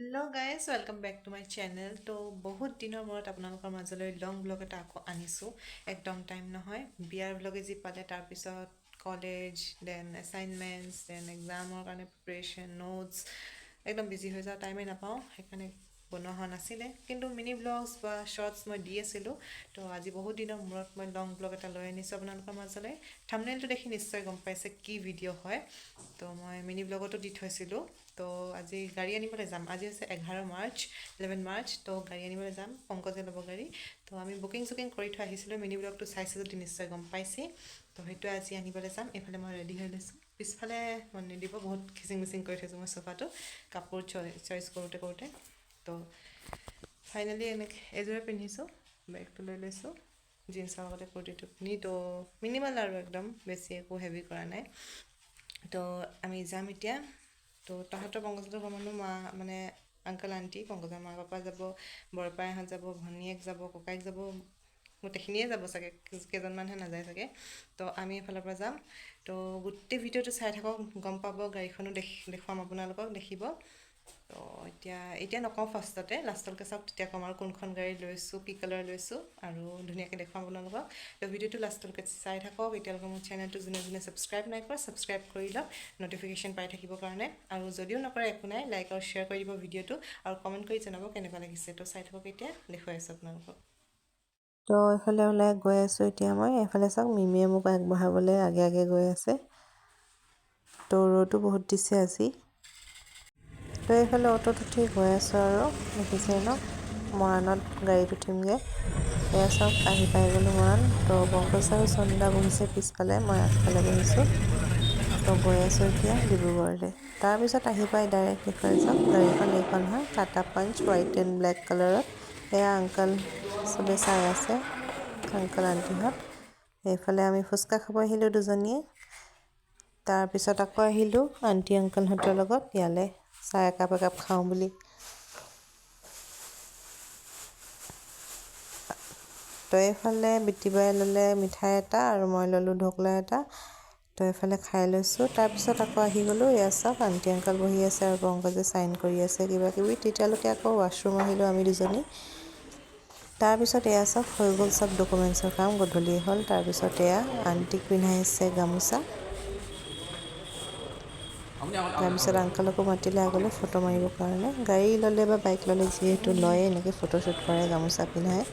Hello guys, welcome back to my channel. তো বহুত দিনৰ মূৰত আপোনালোকৰ মাজলৈ লং ব্লগ এটা আকৌ আনিছোঁ। একদম টাইম নহয়। বিয়াৰ ব্লগে যি পালে, তাৰপিছত কলেজ, then assignments, then এক্সামৰ কাৰণে প্ৰিপেৰেশ্যন, নোটছ, একদম বিজি হৈ যাওঁ, টাইমেই নাপাওঁ। সেইকাৰণে বনোৱা হোৱা নাছিলে। কিন্তু মিনি ব্লগছ বা শ্বৰ্টছ মই দি আছিলোঁ। তো আজি বহুত দিনৰ মূৰত মই লং ব্লগ এটা লৈ আনিছোঁ আপোনালোকৰ মাজলৈ। থামনেইলটো দেখি নিশ্চয় গম পাইছে কি ভিডিঅ' হয়। তো মই মিনি ব্লগতো দি থৈছিলোঁ। তো আজি গাড়ী আনিবলৈ যাম। আজি হৈছে 11 মাৰ্চ, 11 মাৰ্চ। তো গাড়ী আনিবলৈ যাম, পংকজে ল'ব গাড়ী। তো আমি বুকিং চুকিং কৰি থৈ আহিছিলোঁ। মিনি ব্লগটো চাইছে যদি নিশ্চয় গম পাইছেই। তো সেইটোৱে আজি আনিবলৈ যাম। এইফালে মই ৰেডি হৈ লৈছোঁ। পিছফালে মন নিদিব, বহুত খিচিং মিচিং কৰি থৈছোঁ মই চোফাটো কাপোৰ চইচ কৰোঁতে কৰোঁতে। তো ফাইনেলি এনেকৈ এইযোৰে পিন্ধিছোঁ, বেগটো লৈ লৈছোঁ, জিন্সৰ লগতে কুৰ্তিটো পিন্ধি। তো মিনিমাল আৰু একদম বেছি একো হেভি কৰা নাই। তো আমি যাম এতিয়া। তো তাহাঁতৰ পংকজহঁতৰ ঘৰৰ মানুহ, মা মানে আংকল, আণ্টি, পংকজৰ মা পাপা যাব, বৰপাইহঁত যাব, ভনীয়েক যাব, ককায়েক যাব, গোটেইখিনিয়ে যাব চাগে, কেইজনমানহে নাযায় চাগে। তো আমি এইফালৰ পৰা যাম। তো গোটেই ভিডিঅ'টো চাই থাকক, গম পাব। গাড়ীখনো দেখুৱাম আপোনালোকক, দেখিব। তো এতিয়া এতিয়া নকওঁ, ফাৰ্ষ্টতে লাষ্টলৈকে চাওক, তেতিয়া ক'ম আৰু কোনখন গাড়ী লৈছোঁ, কি কালাৰ লৈছোঁ আৰু ধুনীয়াকৈ দেখুৱাম আপোনালোকক। তো ভিডিঅ'টো লাষ্টলৈকে চাই থাকক। এতিয়ালৈকে মোৰ চেনেলটো যোনে যোনে ছাবস্ক্ৰাইব নাই কৰা, ছাবস্ক্ৰাইব কৰি লওক ন'টিফিকেশ্যন পাই থাকিবৰ কাৰণে। আৰু যদিও নকৰে একো নাই, লাইক আৰু শ্বেয়াৰ কৰি দিব ভিডিঅ'টো আৰু কমেণ্ট কৰি জনাব কেনেকুৱা লাগিছে। তো চাই থাকক, এতিয়া দেখুৱাই আছোঁ আপোনালোকক। তো এইফালে ওলাই গৈ আছোঁ এতিয়া মই। এইফালে চাওক, মিমিয়ে মোক আগবঢ়াবলৈ আগে আগে গৈ আছে। তো ৰ'দো বহুত দিছে আজি। তো এইফালে অ'টোত উঠি গৈ আছোঁ আৰু দেখিছে ন, মৰাণত গাড়ীত উঠিমগৈ। এয়া চাওক, আহি পাই গ'লোঁ মৰাণ। তো পংকজ আৰু চন্দা বহিছে পিছফালে, মই আগফালে বহিছোঁ। তো গৈ আছোঁ এতিয়া ডিব্ৰুগড়লৈ। তাৰপিছত আহি পাই ডাইৰেক্ট দেখুৱাই চাওক, গাড়ীখন এইখন হয়, টাটা পাঞ্চ, হোৱাইট এণ্ড ব্লেক কালাৰত। এয়া আংকল, চবে চাই আছে, আংকল আণ্টিহঁত। এইফালে আমি ফুচকা খাব আহিলোঁ দুজনীয়ে। তাৰপিছত আকৌ আহিলোঁ আণ্টি আংকলহঁতৰ লগত ইয়ালৈ চাহ একাপ একাপ খাওঁ বুলি। তো এইফালে বিটিবাই ল'লে মিঠাই এটা আৰু মই ল'লোঁ ঢকলা এটা। তো এইফালে খাই লৈছোঁ। তাৰপিছত আকৌ আহি গ'লোঁ। এয়া চাওক, আণ্টি আংকল বহি আছে আৰু পংকজে চাইন কৰি আছে কিবা কিবি। তেতিয়ালৈকে আকৌ ৱাছৰুম আহিলোঁ আমি দুজনী। তাৰপিছত এয়া চাওক, হৈ গ'ল চব ডকুমেণ্টছৰ কাম, গধূলি হ'ল। তাৰপিছত এয়া আণ্টিক পিন্ধাইছে গামোচা। তাৰপিছত আংকলকো মাতিলে আগলৈ ফটো মাৰিবৰ কাৰণে। গাড়ী ল'লে বা বাইক ল'লে যিহেতু লয়, এনেকৈ ফটোশ্বুট কৰে, গামোচা পিন্ধায়।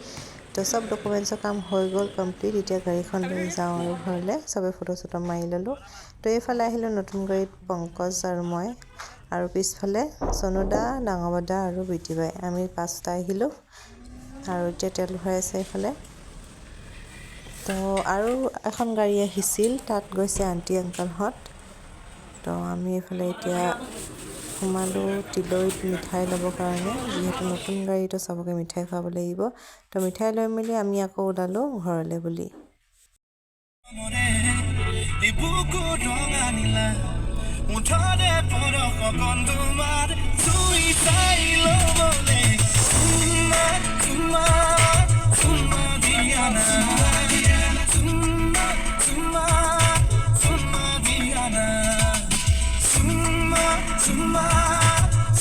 তো চব ডকুমেণ্টছৰ কাম হৈ গ'ল কমপ্লিট। এতিয়া গাড়ীখন লৈ যাওঁ আৰু ঘৰলৈ। চবে ফটো চটো মাৰি ল'লোঁ। তো এইফালে আহিলোঁ নতুন গাড়ীত পংকজ আৰু মই আৰু পিছফালে চনুদা, ডাঙৰ আৰু বিটিবাই, আমি পাঁচটা আহিলোঁ। আৰু এতিয়া তেল ভৰাই আছে এইফালে। তো আৰু এখন গাড়ী আহিছিল, তাত গৈছে আণ্টি আংকলহঁত। তো আমি এইফালে এতিয়া সোমালোঁ তিলৈত মিঠাই ল'বৰ কাৰণে। যিহেতু নতুন গাড়ীটো, চবকে মিঠাই খুৱাব লাগিব। তো মিঠাই লৈ মেলি আমি আকৌ ওলালোঁ ঘৰলৈ বুলি। ৰঙা নীলা মুঠতে পৰশ অকণ তোমাৰ চুই চাই ল'বলে। চুমা, চুমা, চুমা দিয়া না। চুমা, চুমা, চুমা দিয়া না। চুমা, চুমা,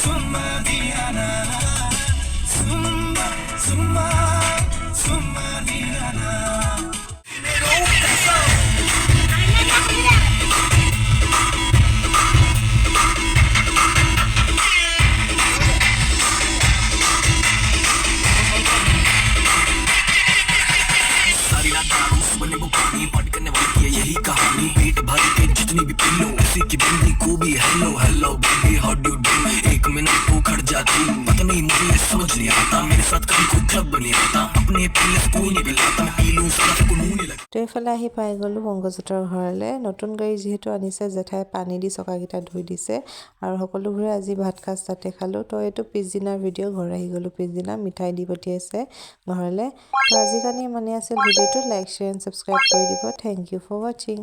চুমা দিয়া না। চুমা, চুমা, চুমা দিয়া না। सारी रात दारू, सुबह नींबू पानी, पार्टी करने वाली की है यही कहानी। पेट भर के जितनी भी पी लो, किसी की बंदी को भी hello hello baby, how do do। एक मिनट को खड़ जाती, पता नहीं मुझे ये समझ नहीं आता। मेरे साथ कभी कोई क्लब नहीं आता, अपने पीले से कोई नहीं पिलाता। मैं पी लूं सारा, फिर कोई मुंह नहीं लगा। তো এইফালে আহি পাই গ'লোঁ পংকজহঁতৰ ঘৰলৈ। নতুন গাড়ী যিহেতু আনিছে, জেঠাই পানী দি চকাকেইটা ধুই দিছে আৰু সকলোবোৰে আজি ভাত সাজ তাতে খালোঁ। তো এইটো পিছদিনাৰ ভিডিঅ'। ঘৰ আহি গ'লোঁ পিছদিনা, মিঠাই দি পঠিয়াইছে ঘৰলৈ। তো আজিৰ কাৰণে ইমানেই আছিল ভিডিঅ'টো। লাইক, শ্বেয়াৰ এণ্ড ছাবস্ক্ৰাইব কৰি দিব। Thank you for watching.